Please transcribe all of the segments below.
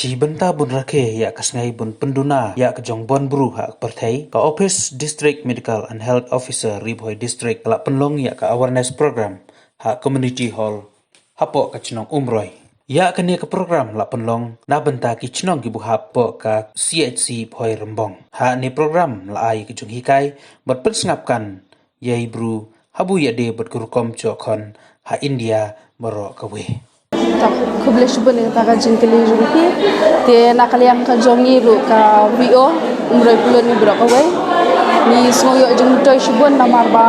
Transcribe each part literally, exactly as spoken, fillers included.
Shi bynta bun rakhe ïa ka sngi bun pynduna ïa ka jong bon bru ha ka pyrthei, ka Office District Medical and Health Officer Ri Bhoi District ka la pynlong ïa ka awareness program ha Community Hall hapoh ka chnong Umroi. Ïa kane ka program la pynlong na bynta ki chnong ki buhap poh ka C H C Bhoi Rymbong. Ha ne program la ai ka jong hikai bad pynsngap kan ïa i bru habu ïa de bad ka rukom chokhon ha India baroh kawei. Khublei shibun ïa kata ka jingkylli jong phi. Te na ka liang ka jong ngi ruh ka V O Umroi Pyllun ngi baroh kawei ngi sngew ïoh jingmyntoi shibun namar ba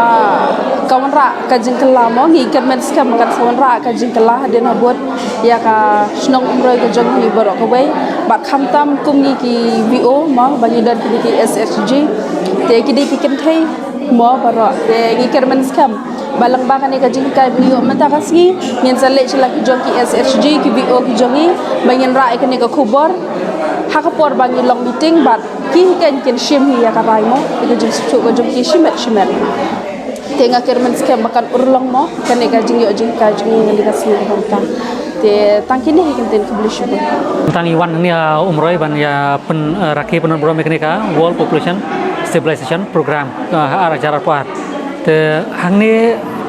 ka wanrah ka jingkylla mo, ngi kyrmen skhem ba kan sa wanrah ka jingkylla hadien habud ïa ka shnong Umroi ka jong ngi baroh kawei. Bad khamtam kum ngi ki V O mo ba ngi don kine ki S H G. Te ki dei ki kynthei mo baroh. Te ngi kyrmen skhem ba lyngba kane ka jinghikai ba ngi ïoh mynta ka sngi ngin sa leit sha la ki jong ki S H G, ki V O ki jong ngi ba ngin rah ïa kane ka khubor ha ka por ba ngi long meeting bad ki hi kan kin shim hi ïa ka rai mo, ïa ka jingsngewthuh ka jong ki shimet shimet. Te nga kyrmen skhem ba kan urlong mo kane ka jingïoh jinghikai jong ngi ha kane ka sngi ba mynta. Te tang kine hi kyntien, khublei shibun. Tang ngi wan hangne ha Umroi ban ïa pyn, eh, rakhe pynburom ïa kane ka World Population Stabilization Program, eh, ha ar hajar arphew ar. Te hangne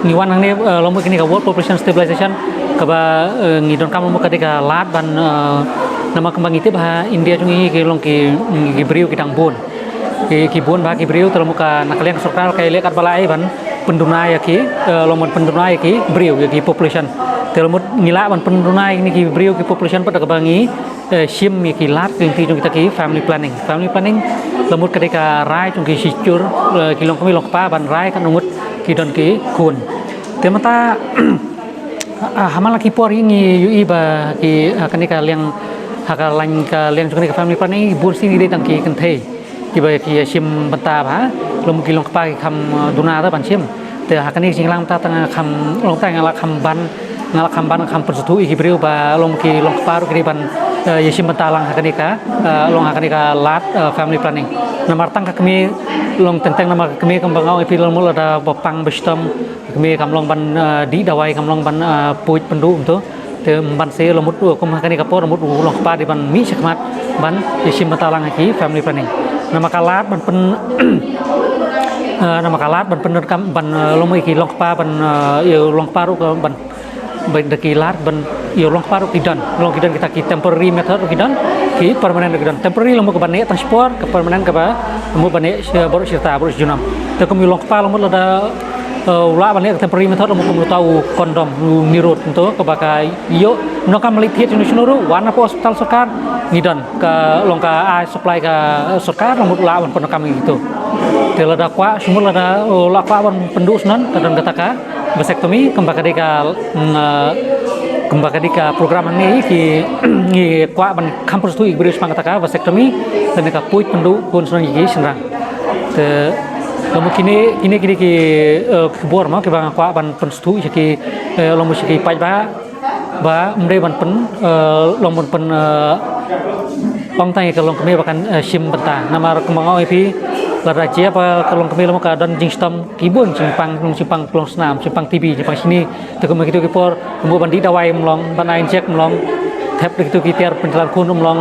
ngi wan hangne, eh, long mut kane ka World Population Stabilization kaba, eh, ngi donkam long mut ka dei ka lad ban, eh, namar kumba ngi tip ha India jong ngi ki long ki, ki briew ki dang bun. Ki, ki bun bha ki briew, te long mut ka na ka liang sorkar ka ïaleh katba lah ban pynduna ïa ki, eh, long ban pynduna ïa ki briew, ïa ki population. Te long mut ngi lah ban pynduna ïa kine ki briew ki population pat da kaba ngi, eh, shim ïa ki lad ki lynti jong kita ki family planning. Family planning long mut ka dei ka rai jong ki shijur, eh, ki longkmie longkpa ban rai katno ngut ki don ki khun. Te mynta, ah, ha man la ki por hi ngi ïohi ba ki, ah, kane ka liang, ha ka lain ka liang jong kane ka family planning bun sien ki dei tang ki kynthei. Kiba ki shim bynta bha, long mut ki longkpa ki kham, eh, duna da ban shim. Te ha kane ka jingïalang mynta tang kham, long tang nga la kham ban, nga la kham ban kham pynsngewthuh ïa ki briew ba long mut ki longkpa ruh ki dei ban, eh, ïa shim bynta lang ha kane ka, eh, long ha kane ka lad, eh, family planning. Namar tang ka kmie long teng teng namar ka kmie kumba nga ong ïa phi long mut lada ba pang ba shitom, ka kmie kam long ban, eh, dih dawai, kam long ban, eh, puid pynduh kumto. Te ban se long mut, uh, kum ha kane ka por long mut u longkpa dei ban mih shakhmat ban ïa shim bynta lang ha ki family planning. Namar ka lad ban pyn, eh, namar ka lad ban pyndonkam ban, eh, long mut ïa ki longkpa ban, eh, ïa u longkpa ruh ka ban, ban da ki lad ban ïa u longkpa ruh ki don, long ki don kita ki temporary method ruh ki don, ki permanent ruh ki don. Temporary long mut kaba neh tang shipor, ka permanent kaba long mut ba neh, eh, baroh shi rta baroh shi junom. Te kum ïa u longkpa long mut lada, eh, u lah ban leh ka temporary method long mut kum uta u condom, u nirud kumto kaba ka ïoh, nongkam leit thied shano shano ruh, wan na ka hospital sorkar, ngi don ka long ka ai supply ka, eh, sorkar, long mut lah ban pyndonkam ïa kito. Te lada kwah, shu mut lada, eh, lah kwah ban pynduh shuh ngan, ka don kata ka vasectomy, kumba ka dei ka, mm, eh, kumba ka dei ka program hangne ki, ngi kwah ban kham pynsngewthuh ïa ki briew shaphang kata ka vasectomy, lane ka puid pynduh khun shnong ïa ki shynrang. Te long mut kine, kine, kine ki, eh, khubor mo kiba nga kwah ban pynsngewthuh sha ki, eh, long mut sha ki paidbah ba ym dei ban pyn, eh, long ban pyn, eh, ong tang ïa ka longkmie ba kan, eh, shim bynta. Namar kumba nga ong ïa phi, lada jia ba ka longkmie long ka don jingshitom ki bun, jingpang, jingpang klongsnam, jingpang T B, jingpang shini, te kumba kito ki por, kumba ban dih dawai ym long, ban ai injek ym long, thep da kito ki tiar pynjlan khun ym long,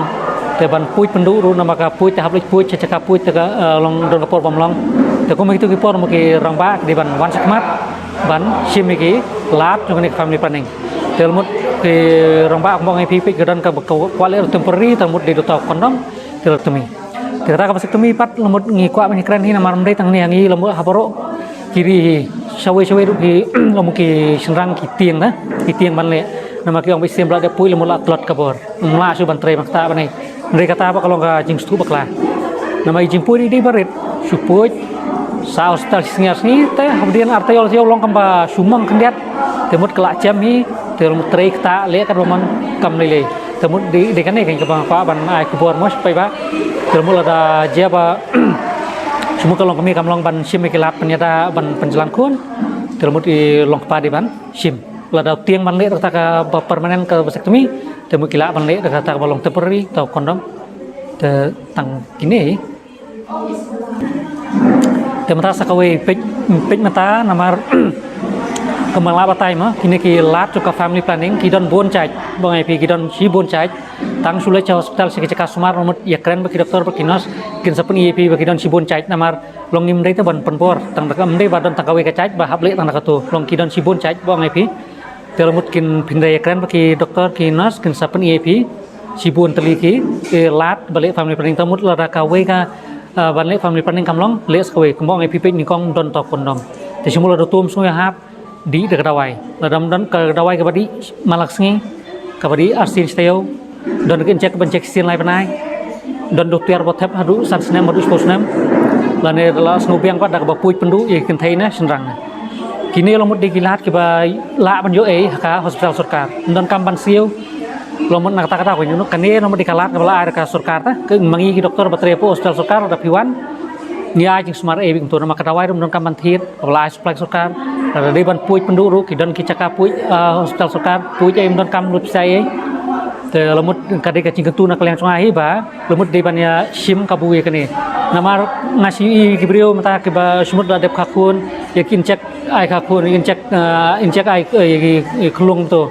te ban puid pynduh ruh namar ka puid te hap leit puid sha jaka puid te ka, eh, long don ka por ba ym long. Te kumba kito ki por mo ki rangbah ki dei ban wan shakhmat ban shim ïa ki lad jong kane ka family planning. Te long mut ki rangbah kumba nga ong ïa phi, phi ka don kaba kwah leh ruh temporary, te long mut dei da uta u condom, te long mut te kata ka vasectomy pat long mut ngi kwah ban ïakren hi namar ym dei tang ne ha ngi, long mut ha baroh ki ri hi, shawei shawei ruh ki, long mut ki shynrang ki tieng da, ki tieng ban leh. Namar ki ong ba shisien ba la dep puid long mut la tlot ka bor. Ym lah shuh ban trei ban ktah ban ei. Hynrei kata pat ka long ka jingsngewthuh bakla. Namar i jingpuid i dei ba rit, shu puid, sah hospital shi sngi ar sngi, te hapdeng ar taïew taïew long kumba shu mong khyndiat. Te mut ka la jem hi, te long mut trei ktah leh katba mon kam lei lei. Te mut dei, dei kane kane kaba nga kwah ban ai khubor mo sha ki paidbah. Te long mut lada jia ba shu mut ka longkmie kam long ban shim ïa ki lad pynïada ban pynjlan khun, te long mut i longkpa dei ban shim. Lada u tieng ban leh da kata kaba permanent ka vasectomy, te mut ki lah ban leh da kata kaba long temporary, uta u condom. Te tang kine. Te mynta sa kawei peit, peit mynta namar Kumba la batai ma, kine ki lad jong ka family planning ki don bun jait, ba ngi ïa phi ki don shibun jait. Tang shu leit sha hospital sha ki jaka sumar, la mut ïakren bad ki doktor bad ki nurse, kin sa pyni ïa phi ba ki don shibun jait namar long ngim dei te ban pynbor tang da ka, ym dei ba don tang kawei ka jait ba hap leh tang da katu, long ki don shibun jait ba ngi ïa phi. Te la mut kin, phin da ïakren bad ki doktor ki nurse kin sa pyni ïa phi shibun tylli ki, eh, lad ba leh family planning. Te la mut lada kawei ka, ah, ban leh family planning kam long, leh sa kawei. Kumba ngi ïa phi peit nyngkong don to condom. Te shu mut lada tum sngewbha hap dih da ka dawai. Lada ym don ka dawai kaba dih man la ka sngi, kaba dih arsien shi taïew, don ka injek ban injek sien lai bnai, don da u tiar ba thep haduh san snem haduh shiphew snem. Lane da la sngewbiang pat da kaba puid pynduh ïa ki kynthei ne shynrang ne. Kine la mut dei ki lad kiba lah ban ïoh ei ha ka hospital sorkar. Ym don kam ban siew. La mut na kata kata ko, kane la mut dei ka lad kaba la ai da ka sorkar ta. Ka ma ngi ki doktor ba trei hapoh hospital sorkar, lada phi wan, ngi ai jingsumar ei bad kumto namar ka dawai ruh ym don kam ban thied. Kaba la ai supply sorkar, lada dei ban puid pynduh ruh ki don ki jaka puid, ah, hospital sorkar, puid ei ym don kam lut pisa ei. Te la mut ka dei ka jingkyntu na ka liang jong nga hi ba la mut dei ban ïa shim kabu ïa kane. Namar nga shu ïohi ki briew mynta kiba shu mut la dep kha khun, ïa ki injek ai kha khun, injek, ah, injek ai, eh, ïa ki, ïa ki khlung to.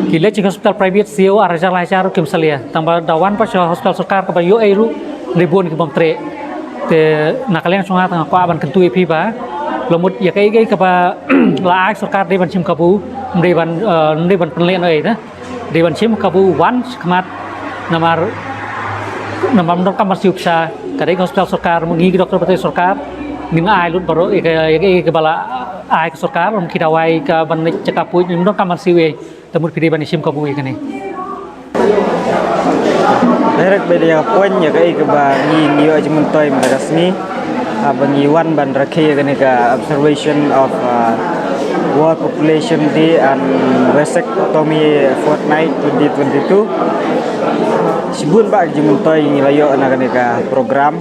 Ki leit sha hospital private siew ar hajar lai hajar ruh kim salia. Tang ba da wan pat sha hospital sorkar kaba ïoh ei ruh dei bun ki bym treh. Te na ka liang jong nga tang nga kwah ban kyntu ïa phi ba la mut ïa kaei kaei kaba la ai sorkar dei ban shim kabu, ym dei ban, eh, ym dei ban pynleh noh ei te. Dei ban shim kabu wan shakhmat namar, namar ym don kam ban siew pisa. Ka dei ka hospital sorkar, ma ngi ki doktor ba trei sorkar, ngin ai lut baroh ïa ka, ïa ka, ïa kaba la ai ka sorkar, ym ki dawai ka ban leit jaka puid, ym don kam ban siew ei. Te mut phi dei ban ïa shim kabu ïa kane. Direct ba dei ka point ïa kaei kaba ngi, ngi ïoh jingmyntoi mynta ka sngi. Ah, ba ngi wan ban rakhe ïa kane ka observation of, ah, World Population Day and Vasectomy Fortnight twenty twenty-two. Shibun bah ka jingmyntoi ngi la ïoh na kane ka program.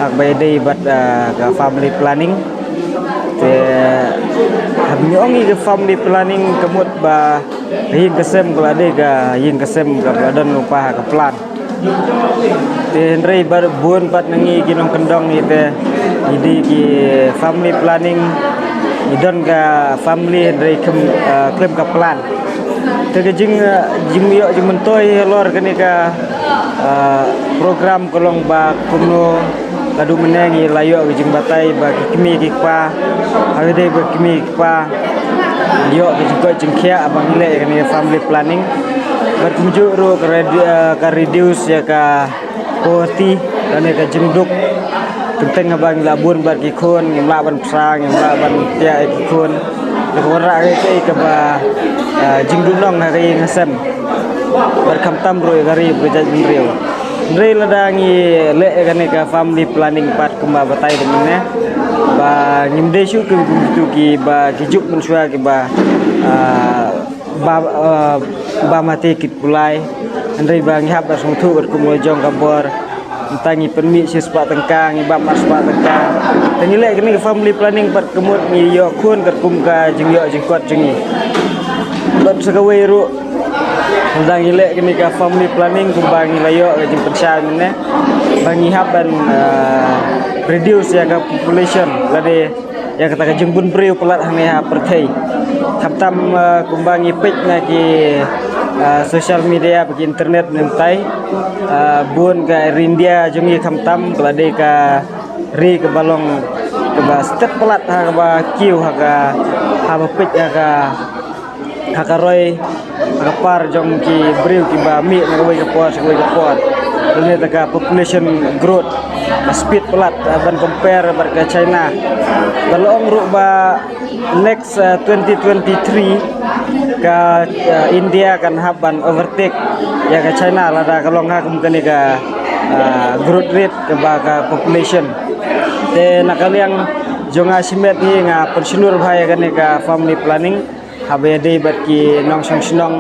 Ha kaba ïadei bad, ah, ka family planning. Te haba ngi ong ïa ka family planning ka mut ba ïing ka sem ka la dei ka ïing ka sem kaba la don lypa ha ka plan. Te hynrei bad bun pat na ngi ki nongkyndong ïa te, ngi dei ki family planning, ngi don ka family hynrei khlem, ah, khlem ka plan. Te ka jing, ah, jingïoh jingmyntoi halor kane ka, ah, program ka long ba kumno naduh mynne ngi la ïoh ka jingbatai ba ki kmie ki kpa, ha kaba dei ba ki kmie ki kpa, ïoh ka jingkoit jingkhiah ba ngi leh kane ka family planning. Bad kumjuh ruh ka redu-, ah, ka reduce ïa ka poverty lane ka jingduk. Teng teng haba ngi la bun bad ki khun, ngim lah ban pynshai, ngim lah ban pynïaid ïa ki khun. Te ka wanrah ïa kaei kaba, ah, jingduhnong ha ka ïing ha sem. Bad khamtam ruh ïa ka ri bad ka jaitbynriew. Hynrei lada ngi leh ïa kane ka family planning pat kumba batai mynne, ba ngim dei shuh kum, kum kito kiba ki juk mynshuwa kiba, ah, ba, ah, bam hate ki kulai. Hynrei ba ngi hap ban sngewthuh katkum ka jong ka bor. Mynta ngi pynmih shispah tyngka, ngi bam arspah tyngka. Te ngi leh kane ka family planning pat ka mut ngi ïoh khun katkum ka jingïoh jingkot jong ngi. Bad sa kawei ruh, lada ngi leh kane ka family planning kumba ngi la ïoh ka jingpynshai mynne, ba ngi hap ban, ah, reduce ïa ka population lane ïa kata ka jingbun briew palat hangne ha pyrthei. Khamtam, ah, kumba ngi peit na ki, ah, social media bad ki internet mynta, ah, bun ka India jong ngi khamtam ka la dei ka ri kaba long kaba stet palat ha kaba kiew ha ka, haba peit ha ka, ha ka roi, ha ka par jong ki briew kiba mih na kawei ka por sha kawei ka por. Lane kata ka population growth ka speed palat, ah, ban compare bad ka China. Ba la ong ruh ba next, ah, twenty twenty-three ka, ah, India kan hap ban overtake ïa ka China lada ka long ha kum kane ka, ah, growth rate kaba ka population. Te na ka liang jong nga shimet hi nga pynshlur bha ïa kane ka family planning. Haba ïadei bad ki nongshong shnong,